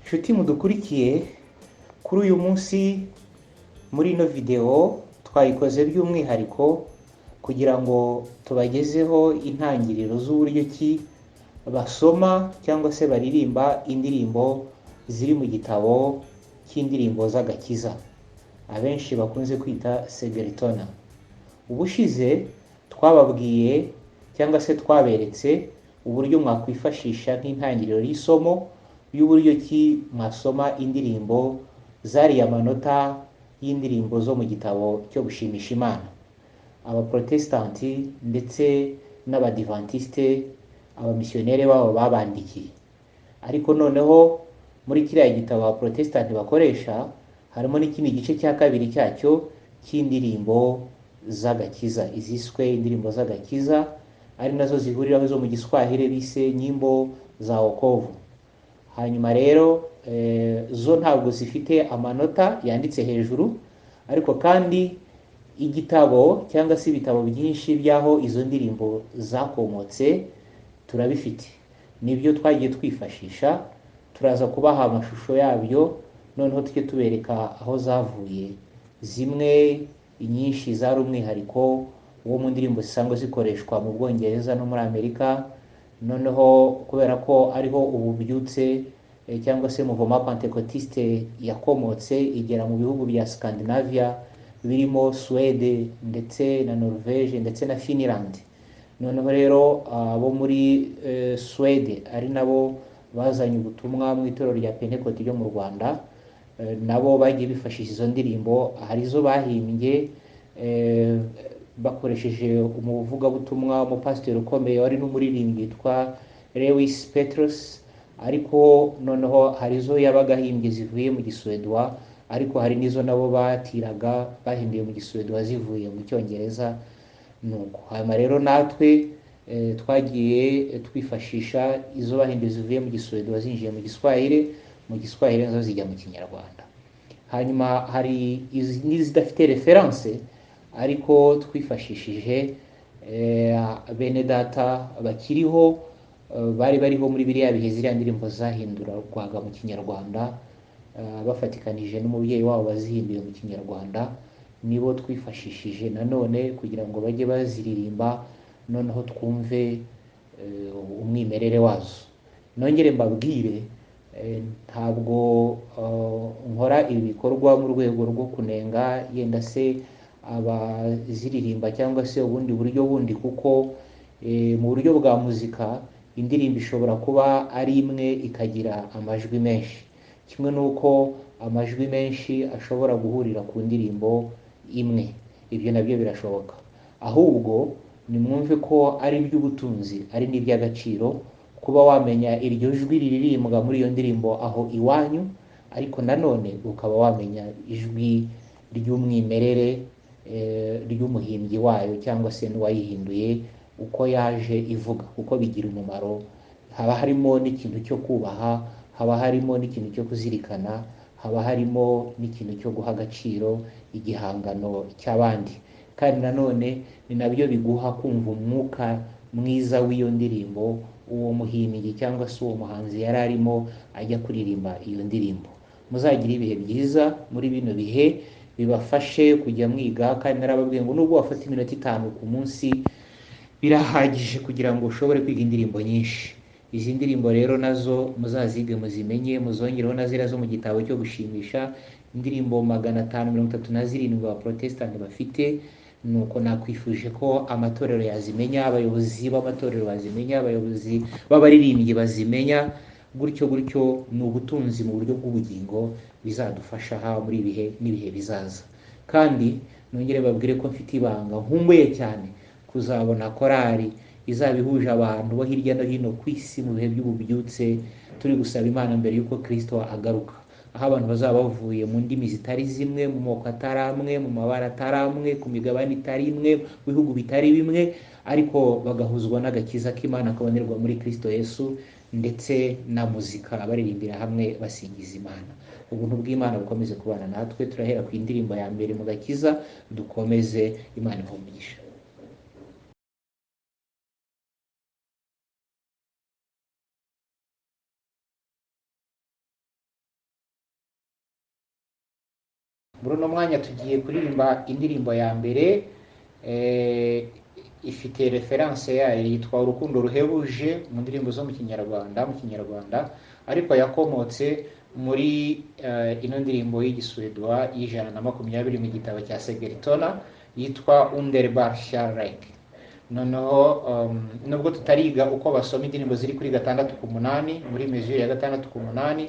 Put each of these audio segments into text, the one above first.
Nshuti mudukurikiye, kuri uyu munsi muri ino videwo twayikoze by'umwihariko kugira ngo tubagezeho intangiriro z'uburyo ki basoma cyangwa se baririmba indirimbo ziri mu gitabo cy'indirimbo z'agakiza, abenshi bakunze kwita Segeritona. Ubushize twababwiye cyangwa se twaberetse uburyo mwakwifashisha nk'intangiriro y'isomo y'uburyo ki mwasoma indirimbo zariya amanota y'indirimbo zo mu gitabo cyo gushimisha Imana. Abaprotestanti ndetse n'Abadivantisite, abamisiyoneri babo babandikiye. Ariko noneho muri kiriya gitabo Abaprotestanti bakoresha harimo n'ikindi gice cya kabiri cyacyo cy'indirimbo z'agakiza, iziswe indirimbo z'agakiza, ari nazo zihuriraho zo mu Giswahili bise nyimbo za wokovu. Hanyuma rero zo ntabwo zifite amanota yanditse hejuru, ariko kandi igitabo cyangwa se ibitabo byinshi by'aho izo ndirimbo zakomotse turabifite, nibyo twagiye twifashisha. Turaza kubaha amashusho yabyo, noneho tujye tubereka aho zavuye. Zimwe, inyinshi zari umwihariko wo mu ndirimbo zisanzwe zikoreshwa mu Bwongereza no muri Amerika. Noneho kubera ko ariho ububyutse cyangwa se mouvement pentecôtiste yakomotse, igera mu bihugu bya Scandinavia birimo Suède ndetse na Norvège ndetse na Finland. Noneho rero abo muri Suède, ari nabo bazanye ubutumwa mu itorero rya Pentecote ryo mu Rwanda, nabo bagiye bifashisha izo ndirimbo. Hari izo bahimbye bakoresheje umuvugabutumwa, umupasiteri ukomeye wari n'umuririmbyi witwa Lewis Petros, ariko noneho hari izo yabaga ahimbye zivuye mu Gisuwedwa, ariko hari n'izo nabo batiraga bahinduye mu Gisuwedwa zivuye mu Cyongereza. Nuko hanyuma rero natwe twagiye twifashisha izo bahinduye zivuye mu Gisuwedwa zinjiye mu Giswahili, mu Giswahili nazo zijya mu Kinyarwanda. Hanyuma hari n'izidafite reference, ariko twifashishije bene data bakiriho, bari bariho muri biriya bihe ziriya ndirimbo zahindurwaga mu Kinyarwanda, bafatikanije n'umubyeyi wabo wazihinduye mu Kinyarwanda. Nibo twifashishije nanone kugira ngo bajye baziririmba, noneho twumve umwimerere wazo. Nongere mbabwire, ntabwo nkora ibi bikorwa mu rwego rwo kunenga yenda se abaziririmba cyangwa se ubundi buryo bundi, kuko mu buryo bwa muzika indirimbo ishobora kuba ari imwe ikagira amajwi menshi, kimwe n'uko amajwi menshi ashobora guhurira ku ndirimbo imwe. Ibyo nabyo birashoboka. Ahubwo nimwumve ko ari iby'ubutunzi, ari n'iby'agaciro kuba wamenya iryo jwi riririmbwa muri iyo ndirimbo aho iwanyu, ariko nanone ukaba wamenya ijwi ry'umwimerere ry'umuhimbyi wayo cyangwa se n'uwayihinduye uko yaje ivuga, kuko bigira umumaro. Haba harimo n'ikintu cyo kubaha, haba harimo n'ikintu cyo kuzirikana, haba harimo n'ikintu cyo guha agaciro igihangano cy'abandi. Kandi nanone ni nabyo biguha kumva umwuka mwiza w'iyo ndirimbo uwo muhimbyi cyangwa se uwo muhanzi yari arimo ajya kuririmba iyo ndirimbo. Muzagire ibihe byiza muri bino bihe, bibafashe kujya mwiga. Kandi narababwiye ngo nubwo wafata iminota 5 ku munsi birahagije kugira ngo ushobore kwiga indirimbo nyinshi. Izi ndirimbo rero nazo muzazige, muzimenye, muzongereho na ziriya zo mu gitabo cyo gushimisha, indirimbo 537 Abaprotestanti bafite. Nuko nakwifuje ko amatorero yazimenya, abayobozi b'amatorero bazimenya, abayobozi b'abaririmbyi bazimenya, gutyo gutyo. Ni ubutunzi mu buryo bw'ubugingo bizadufasha haba muri ibihe n'ibihe bizaza. Kandi nongere babwire ko mfite ibanga nkumbuye cyane kuzabona korali izaba ihuje abantu bo hirya no hino ku isi mu bihe by'ububyutse, turi gusaba Imana mbere y'uko Kristo agaruka, aho abantu bazaba bavuye mu ndimi zitari zimwe, mu moko atari amwe, mu mabara atari amwe, ku migabane itari imwe, mu bihugu bitari bimwe, ariko bagahuzwa n'agakiza k'Imana kabonerwa muri Kristo Yesu, ndetse na muzika baririmbira hamwe basingiza Imana. Ubuntu bw'Imana bukomeze kubana natwe. Turahera ku indirimbo ya mbere mu gakiza, dukomeze. Imana ibahe umugisha. Muri uno mwanya tugiye kuririmba indirimbo ya mbere, ifite reference yayo, yitwa Urukundo Ruhebuje mu ndirimbo zo mu Kinyarwanda, ariko yakomotse muri ino ndirimbo y'Igisuwedwa y'120 mu gitabo cya Segertona yitwa Underbar Kärlek. Noneho nubwo tutariga uko basoma indirimbo ziri kuri 6/8, muri mesure ya 6/8,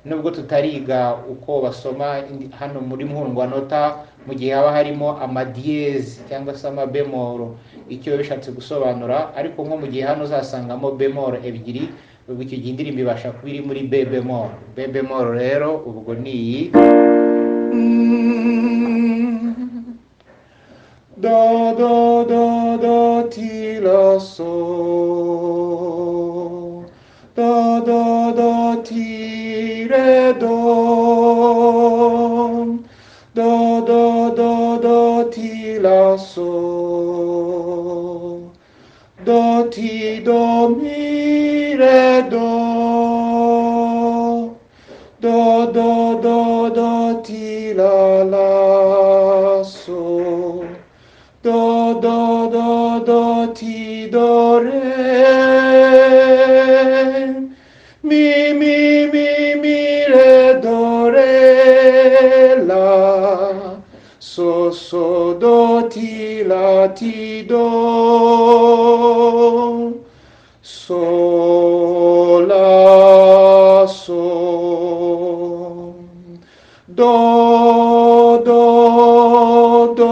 nubwo tutariga uko basoma hano muri mpundwanota mu gihe haba harimo amadièse cyangwa se amabémol, icyo biba bishatse gusobanura, ariko nko mu gihe hano uzasangamo bémol ebyiri, ubwo icyo gihe indirimbo ibasha kuba iri muri B bémol. B bémol rero ubwo ni iyi: Do do do do ti la sol, do do do ti re do, do do do do ti la sol, do ti do mi re do, do do do do ti la la sol, do do do do ti do re, mi mi mi mi re do re la so so do ti la ti do sol la sol, do do do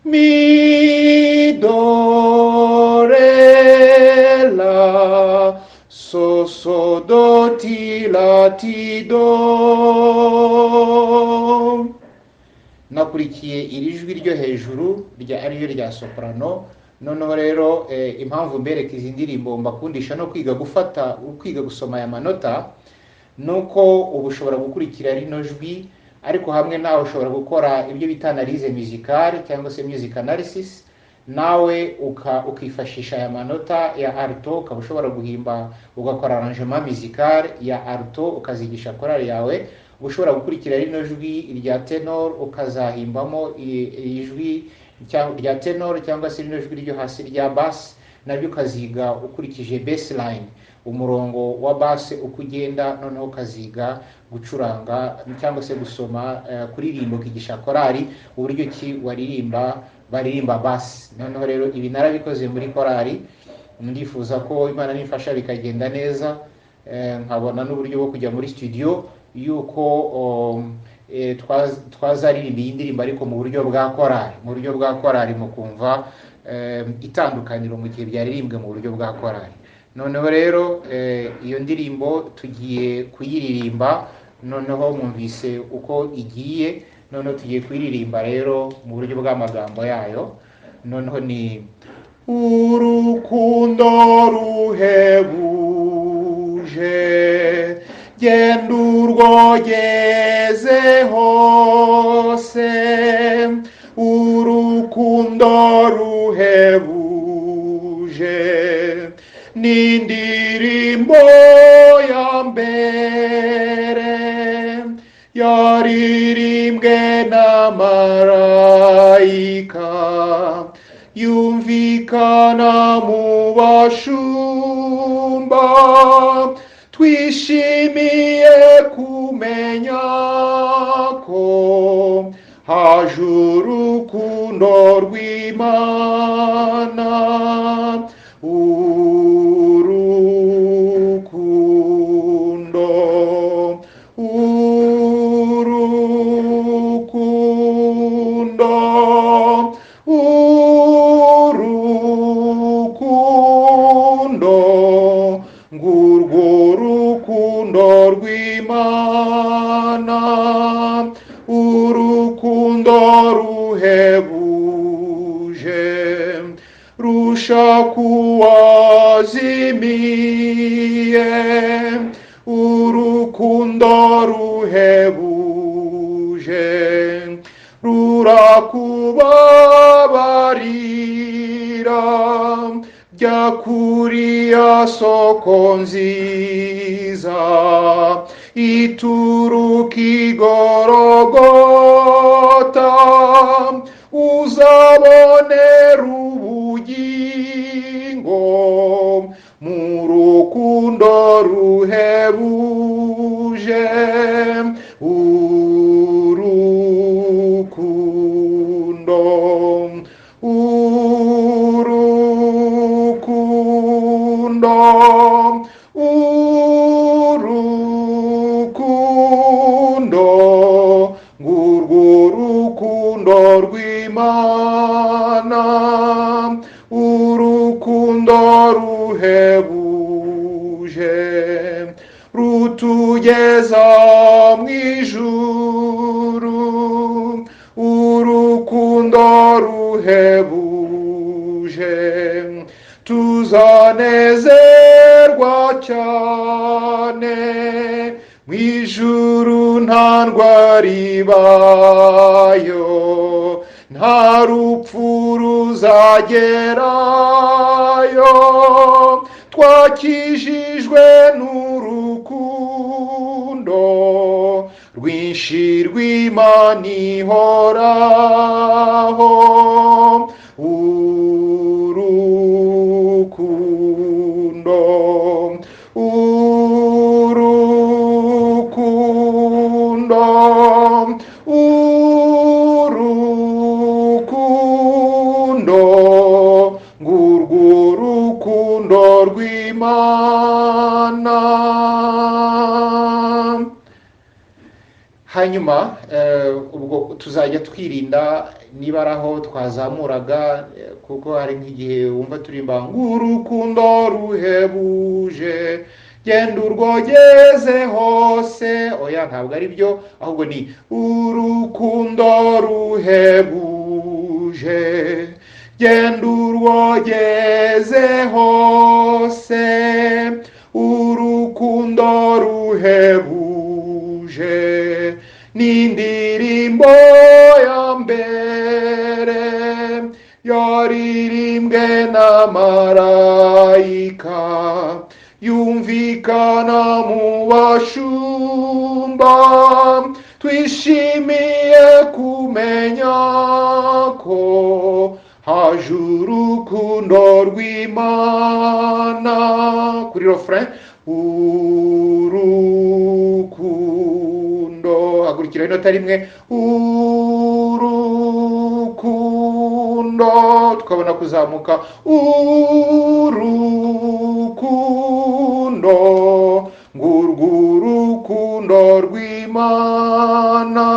mi do re la so so do ti la ti do. Nakurikiye iri jwi ryo hejuru rya ariryo rya soprano. Noneho rero impamvu mbereka izi ndirimbo, mbakundisha no kwiga gufata, kwiga gusoma aya manota, nuko ubu ushobora gukurikira rino jwi, ariko hamwe nawe ushobora gukora ibyo bita analyse musicale cyangwa se music analysis, nawe ukifashisha aya manota ya alto, ukaba ushobora guhimba, ugakora arrangement musical ya alto, ukazigisha korali yawe. Uba ushobora gukurikira rino jwi rya tenor, ukazahimbamo ijwi rya tenor, cyangwa se rino jwi ryo hasi rya bass, nabyo ukaziga ukurikije bassline, umurongo wa basse uko ugenda. Noneho ukaziga gucuranga cyangwa se gusoma, kuririmba, ukigisha korali uburyo ki waririmba, baririmba basse. Noneho rero ibi narabikoze muri korali. Ndifuza ko Imana nifasha bikagenda neza, nkabona n'uburyo bwo kujya muri studio, yuko twazaririmba iyi ndirimbo ariko mu buryo bwa korali, mu buryo bwa korali, mukumva itandukaniro mu gihe byaririmbwe mu buryo bwa korali. Noneho rero iyo ndirimbo tugiye kuyiririmba. Noneho mwumvise uko igiye, noneho tugiye kuyiririmba rero mu buryo bw'amagambo yayo. Noneho ni urukundo ruhebuje, genda urwogeze hose, urukundo ruhebuje n'indirimbo ya mbere yaririmbwe na marayika, yumvikana mu bashumba, twishimiye kumenya ko haje urukundo rw'Imana. Urukundo, urukundo, urukundo, ngurwo urukundo rw'Imana, urukundo ruhebuje, rushaka uwazimiye, urukundo ruhebuje rurakubabarira. Jya kuri ya soko nziza ituruka i Gologota, uzabonera ubugingo mu rukundo ruhebuje. Urukundo, urukundo, urukundo, ngurwo urukundo rw'Imana, urukundo ruhebuje rutugeza mu ijuru, urukundo ruhebuje tuzanezerwa cyane mu ijuru, nta ndwara ibayo, nta rupfu ruzagerayo, twakijijwe n'urukundo rwinshi rw'Imana ihoraho. Urukundo, urukundo, urukundo, ngurwo urukundo rw'Imana. Hanyuma ubwo tuzajya twirinda niba ari aho twazamuraga, kuko hari nk'igihe wumva turimba ngo urukundo ruhebuje genda urwogeze hose. Oya, ntabwo ari byo, ahubwo ni urukundo ruhebuje genda urwogeze hose, urukundo ruhebuje n'indirimbo ya mbere yaririmbwe na marayika, yumvikana mu bashumba, twishimiye kumenya ko haje urukundo rw'Imana. Kuri refrain, urukundo, hagurukira inota rimwe, urukundo, tukabona kuzamuka, urukundo, ngurwo urukundo rw'Imana.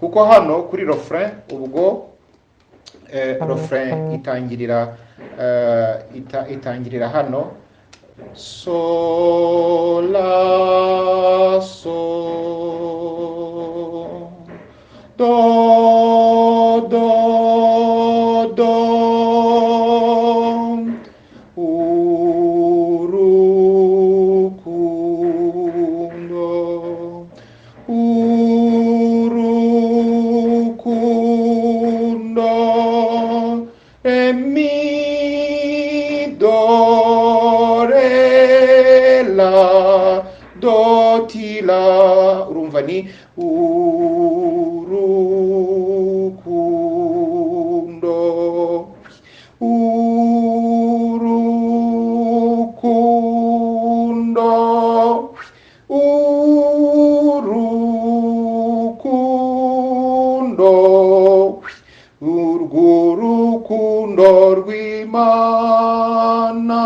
Kuko hano kuri refrain, ubwo refrain itangirira hano, sol la sol do do do, urukundo, urukundo, re mi do re la do ti la. Urumva ni urukundo, urukundo, urukundo, urwo rukundo rw'Imana.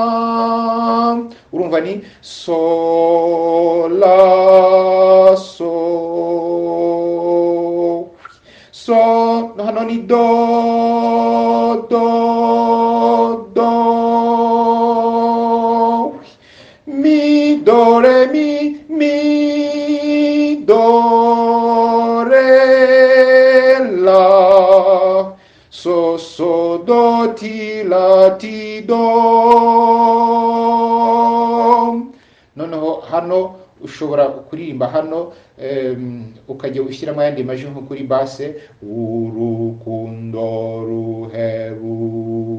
Urumva ni sol la sol sol, no, hano ni do do do, mi do re mi, mi do re la so so do ti la ti do. Noneho hano ushobora kuririmba hano, ukajya ushyiramo ayandi majwi nko kuri basse, urukundo ruhebuje.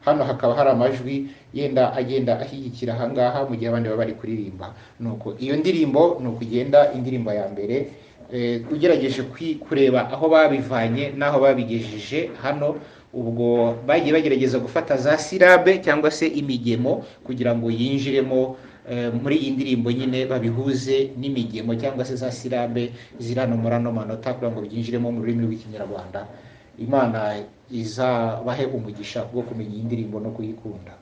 Hano hakaba hari amajwi yenda agenda ashyigikira ahangaha mu gihe abandi baba bari kuririmba. Nuko iyo ndirimbo ni ukugenda indirimbo ya mbere, ugerageje kureba aho babivanye n'aho babigejeje hano. Ubwo bagiye bagerageza gufata za syllabe cyangwa se imigemo kugira ngo yinjiremo muri iyi ndirimbo nyine, babihuze n'imigemo cyangwa se za syllabe ziri hano muri ano manota kugira ngo byinjiremo mu rurimi rw'Ikinyarwanda. Imana izabahe umugisha wo kumenya iyi ndirimbo no kuyikunda.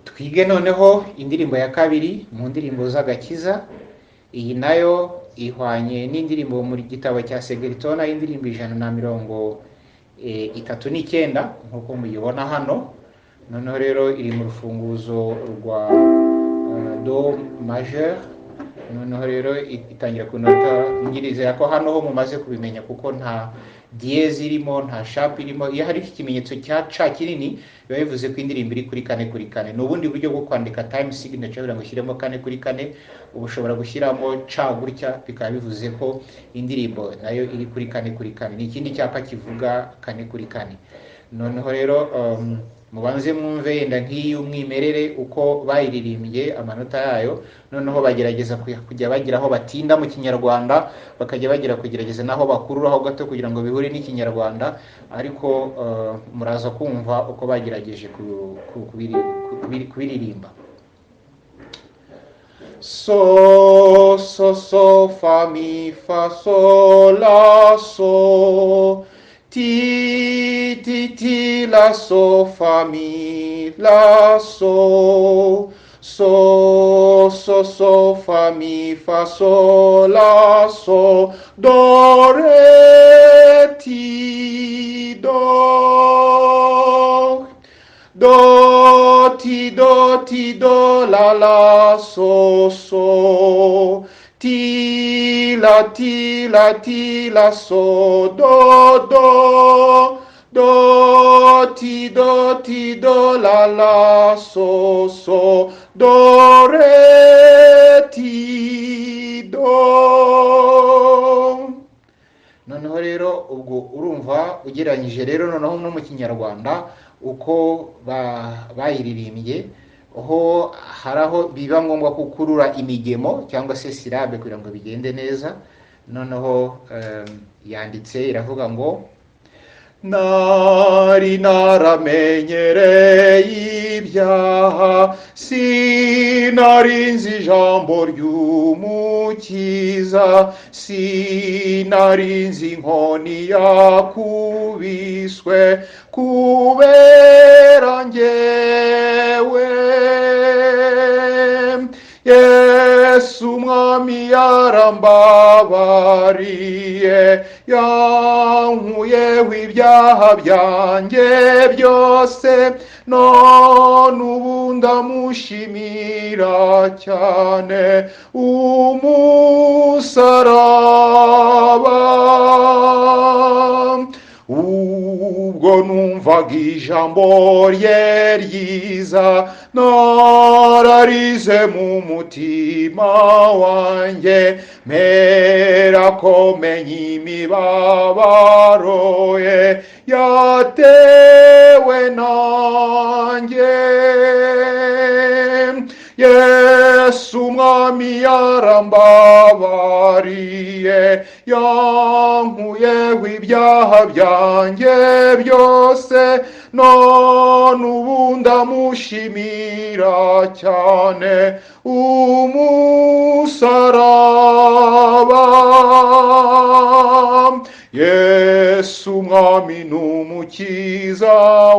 Twige noneho indirimbo ya kabiri mu ndirimbo z'agakiza. Iyi nayo ihwanye n'indirimbo mu gitabo cya Segeritona, y'indirimbo 139 nk'uko muyibona hano. Noneho rero iri mu rufunguzo rwa do majeur. Noneho rero itangira ku nota, ngirizera ko hano ho mumaze kubimenya kuko nta dièse irimo, nta sharp irimo. Iyo hari ikimenyetso cya ca kinini biba bivuze ko indirimbo iri kuri 4 kuri 4. Ni ubundi buryo bwo kwandika time signature kugira ngo ushyiremo 4 kuri 4. Ubu ushobora gushyiramo ca gutya bikaba bivuze ko indirimbo nayo iri kuri 4 kuri 4. Ni ikindi cyapa kivuga 4 kuri 4. Noneho rero mubanze mwumve yenda nk'iy'umwimerere uko bayiririmbye amanota yayo. Noneho bagerageza kujya bagira aho batinda mu Kinyarwanda, bakajya bagira kugerageza naho bakururaho gato kugira ngo bihure n'Ikinyarwanda, ariko muraza kumva uko bagerageje kubiririmba. So, so, so, fa, mi, fa, sol, la, so, ti, ti, ti, la, so, fa, mi, la, so, so, so, so, fa, mi, fa, sol, la, so, do, re, ti, do, do, ti, do, ti, do, la, la, so, so, ti, la, ti, la, ti, la, so, do, do, do, ti, do, ti, do, la, la, so, so, do, re, ti, do. Noneho rero ubwo urumva ugereranyije rero noneho no mu Kinyarwanda uko bayiririmbye, ho hari aho biba ngombwa gukurura imigemo cyangwa se syllabe kugira ngo bigende neza. Noneho yanditse iravuga ngo nari naramenyereye ibyaha, sinari nzi ijambo ry'Umukiza, sinari nzi inkoni yakubiswe kubera njyewe. Yesu Umwami yarambabariye, yankuyeho ibyaha byanjye byose, none ubu ndamushimira cyane umusaraba. Ubwo numvaga ijambo rye ryiza, nararize mu mutima wanjye, mpera ko menya imibabaro ye yatewe nanjye. Yesu Umwami yarambabariye, yankuyeho ibyaha byanjye byose, none ubu ndamushimira cyane umusaraba. Yesu Umwami n'Umukiza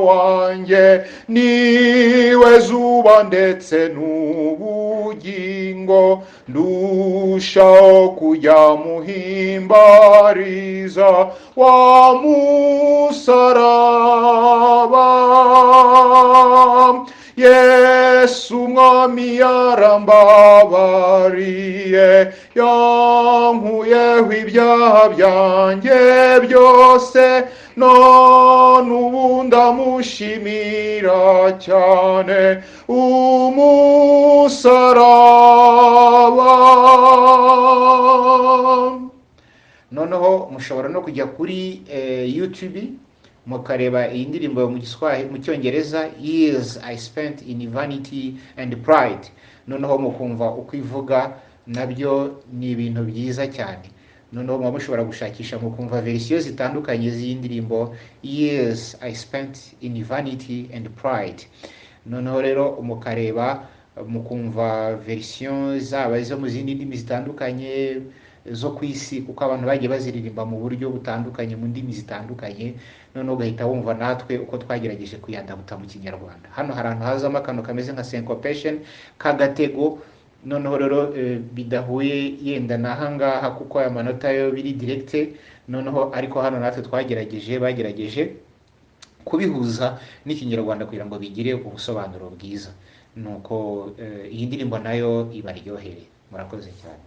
wanjye, niwe zuba ndetse n'ubugingo, ndushaho kujya muhimbariza wa musaraba. Yesu Umwami yarambabariye, yankuyeho ibyaha byanjye byose, None ubu ndamushimira cyane umusaraba. Noneho mushobora no kujya kuri YouTube mukareba iyi ndirimbo mu Giswahili, mu Cyongereza, "Years I Spent in Vanity and Pride", noneho mukumva uko ivuga. Nabyo ni ibintu byiza cyane. Noneho muba mushobora gushakisha mukumva verisiyo zitandukanye z'iyi ndirimbo "Years I Spent in Vanity and Pride". Noneho rero mukareba, mukumva verisiyo zaba izo mu zindi ndimi zitandukanye zo ku isi, kuko abantu bagiye baziririmba mu buryo butandukanye mu ndimi zitandukanye. Noneho ugahita wumva natwe uko twagerageje kuyadabuta mu Kinyarwanda. Hano hari ahantu hazamo akantu kameze nka syncopation k'agatego. Noneho rero bidahuye yenda n'ahangaha, kuko aya manota yo biri direct. Noneho ariko hano natwe twagerageje, bagerageje kubihuza n'Ikinyarwanda kugira ngo bigire ubusobanuro bwiza. Nuko iyi ndirimbo nayo ibaryohere. Murakoze cyane.